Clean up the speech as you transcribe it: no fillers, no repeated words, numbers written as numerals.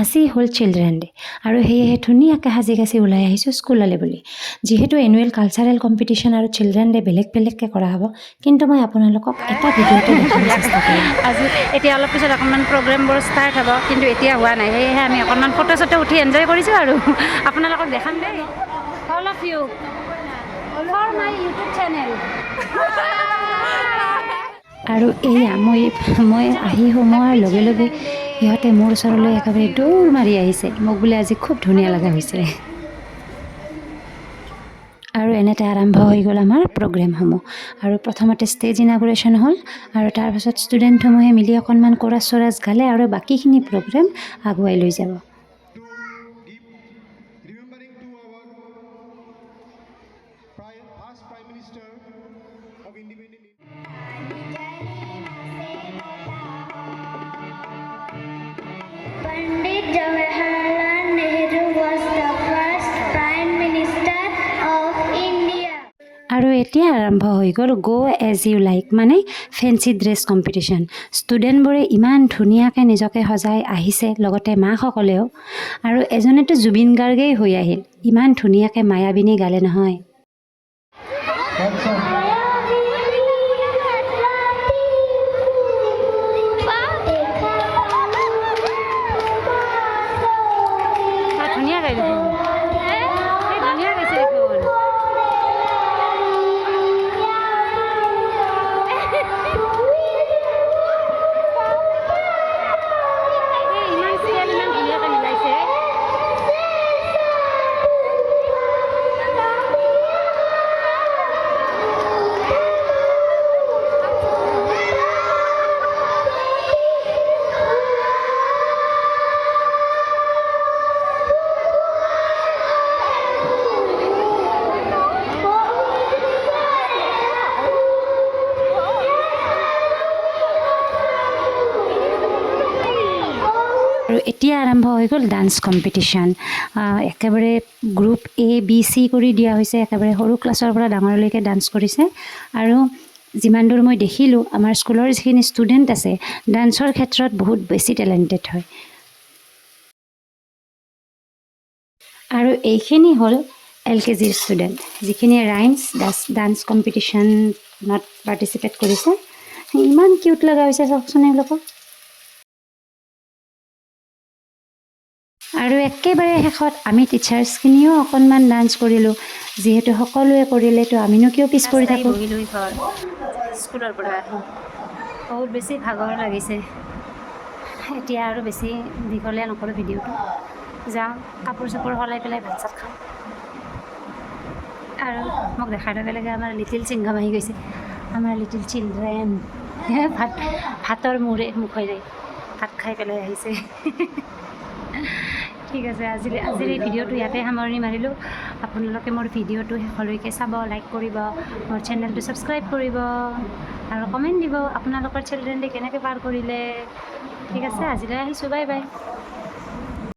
আজি হ'ল children day আৰু সেয়েহে ধুনীয়াকৈ সাজি কাচি ওলাই আহিছোঁ স্কুললৈ বুলি। যিহেতু এনুৱেল কালচাৰেল কম্পিটিশ্যন আৰু চিলড্ৰেন ডে বেলেগ বেলেগকৈ কৰা হ'ব, কিন্তু মই আপোনালোকক এটা ভিডিঅ'তে দেখাব চেষ্টা কৰিম। আজি এতিয়া অলপ পিছত অকণমান প্ৰগ্ৰেমবোৰ ষ্টাৰ্ট হ'ব, কিন্তু এতিয়া হোৱা নাই। সেয়েহে আমি অকণমান ফটো চটো উঠি এনজয় কৰিছোঁ আৰু আপোনালোকক দেখাম দেই। All of you for my YouTube channel. আৰু এয়া মই আহি সোমোৱাৰ লগে লগে সিহঁতে মোৰ ওচৰলৈ একেবাৰে দৌৰ মাৰি আহিছে, মোক বোলে আজি খুব ধুনীয়া লগা হৈছে। আৰু এনেতে আৰম্ভ হৈ গ'ল আমাৰ প্ৰগ্ৰেমসমূহ। আৰু প্ৰথমতে ষ্টেজ ইনাগুৰেশ্যন হ'ল আৰু তাৰপাছত ষ্টুডেণ্টসমূহে মিলি অকণমান কোৰাছ চোৰাছ গালে আৰু বাকীখিনি প্ৰগ্ৰেম আগুৱাই লৈ যাব। Remembering to our first Prime Minister of Independent India. Pandit Jawaharlal Nehru was the first Prime Minister of India. আৰু এতিয়া আৰম্ভ হৈ গ'ল গ' এজ ইউ লাইক, মানে ফেঞ্চি ড্ৰেছ কম্পিটিশ্যন। ষ্টুডেণ্টবোৰে ইমান ধুনীয়াকৈ নিজকে সজাই আহিছে, লগতে মাকসকলেও। আৰু এজনেতো জুবিন গাৰ্গেই হৈ আহিল, ইমান ধুনীয়াকৈ মায়াবিনী গালে নহয়। That's all. মায়াবিনী ৰাতি দেখা পালো তোমাৰ। ধুনীয়া গাই দেখোন। এই ধুনীয়া গাইছে দেখোন। এই ইমান স্কেল ইমান ধুনীয়াকৈ মিলাইছে। আৰু এতিয়া আৰম্ভ হৈ গ'ল ডান্স কম্পিটিশ্যন। একেবাৰে গ্ৰুপ এ, বি, চি কৰি দিয়া হৈছে। একেবাৰে সৰু ক্লাছৰ পৰা ডাঙৰলৈকে ডান্স কৰিছে। আৰু যিমান দূৰ মই দেখিলোঁ, আমাৰ স্কুলৰ যিখিনি ষ্টুডেণ্ট আছে, ডান্সৰ ক্ষেত্ৰত বহুত বেছি টেলেণ্টেড হয়। আৰু এইখিনি হ'ল এল কে জিৰ ষ্টুডেণ্ট, যিখিনিয়ে ৰাইমছ ডান্স কম্পিটিশ্যনত পাৰ্টিচিপেট কৰিছে। ইমান কিউট লগা হৈছে, চাওকচোন এওঁলোকক। আৰু একেবাৰে শেষত আমি টিচাৰ্ছখিনিও অকণমান ডান্স কৰিলোঁ। যিহেতু সকলোৱে কৰিলেতো আমিনো কিয় পিছ পৰি থাকোঁ? বহিলোঁ ঘৰ স্কুলৰ পৰা আহি বহুত বেছি ভাগৰ লাগিছে। এতিয়া আৰু বেছি দীঘলীয়া নকৰোঁ ভিডিঅ'টো। যাওঁ, কাপোৰ চাপোৰ সলাই পেলাই ভাত চাত খাওঁ। আৰু মোক দেখাৰ লগে লগে আমাৰ লিটিল চিংঘম আহি গৈছে, আমাৰ লিটিল চিলড্ৰেন। ভাতৰ মূৰে মুখেৰে ভাত খাই পেলাই আহিছে। ঠিক আছে, আজিৰ এই ভিডিঅ'টো ইয়াতে সামৰণি মাৰিলোঁ। আপোনালোকে মোৰ ভিডিঅ'টো শেষলৈকে চাব, লাইক কৰিব, মোৰ চেনেলটো ছাবস্ক্ৰাইব কৰিব আৰু কমেণ্ট দিব আপোনালোকৰ চিলড্ৰেন ডে কেনেকৈ পাৰ কৰিলে। ঠিক আছে, আজিলৈ আহিছোঁ, বাই বাই।